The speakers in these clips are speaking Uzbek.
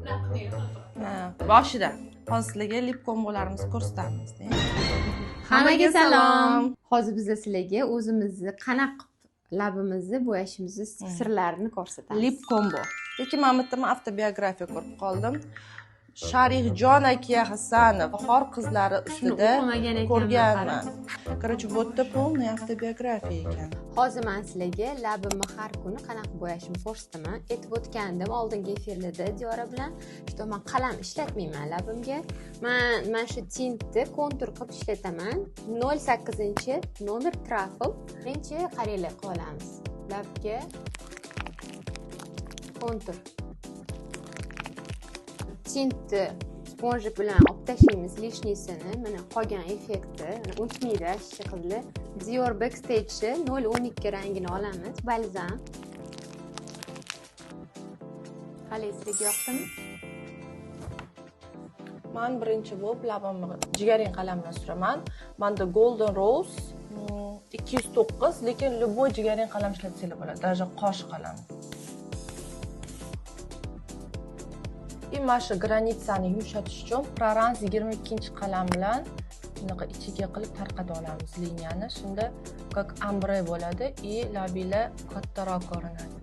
Ha, boshida hozir sizlarga lip kombolarimizni ko'rsatamiz. Hammaga salom. Hozir biz sizlarga o'zimizni qanaqa qilib labimizni bo'yashimizni sirlarini ko'rsatamiz. Lip combo. Lekin man bitta man avtobiografiya ko'rib qoldim. Sharifjon aka Hasanov Bahor qizlari Shuni ustida o'qimagan ekanman. Ko'rganman. Короче, bu yerda полный avtobiografiya ekan. Hozir man sizlarga labimni har kuni qanaqa bo'yashimni ko'rsataman. Aytib o'tgandim oldingi efirlarda Diyora bilan, что man qalam ishlatmayman labimga. Man mana shu tintni kontur qilib ishlataman. 0.8 nomer Truffle. Birinchi, qaranglar, qilib olamiz. Labga kontur. Tintni спонжик bilan olib tashlaymiz лишний sini. Mana qolgan effekti, mana o'tmaydi shisha qildi. Dior Backstage 0.12 rangini olamiz, balzam. Qalay, sizlarga yoqdimi? Man birinchi bo'lib labimni jigarrang qalam bilan suraman. Manda Golden Rose 209, lekin любой jigarrang qalam ishlatsanglar bo'ladi, даже qosh qalam. И mana shu граница ni yumshatish uchun Prorans 22 qalam bilan bunaqa ichiga qilib tarqatib olamiz liniyani. Shunda как ombre bo'ladi и labinglar kattaroq ko'rinadi.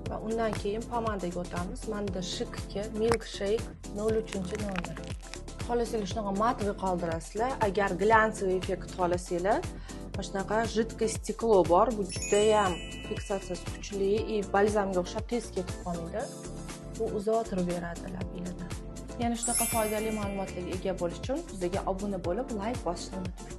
Va undan keyin pomadaga o'tamiz. Manda Shikka Milkshake 03 nomer. Xohlasanglar, shunaqa матовый qoldirasizlar. Agar глянцевый effekt xohlasanglar, mana shunaqa жидкое стекло bor. Bu judayam fiksatsiyasi kuchli и balzamga o'xshab tez ketib qolmaydi. Bu uzoq turib beradi labinglarda. Yana shunaqa foydali ma'lumotlarga ega bo'lish uchun bizga obuna bo'lib, layk bosishni unutmang.